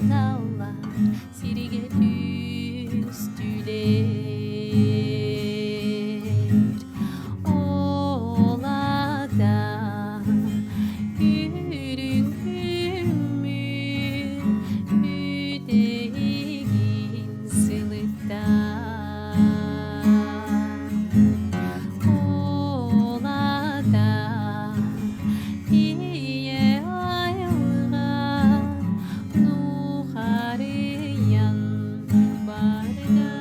Таллар сиригэ түстүлэр. Ол ата үрүҥ күммүт бүтэһигин сылытта. Ол ата ийэ айылҕа нухарыйан барда.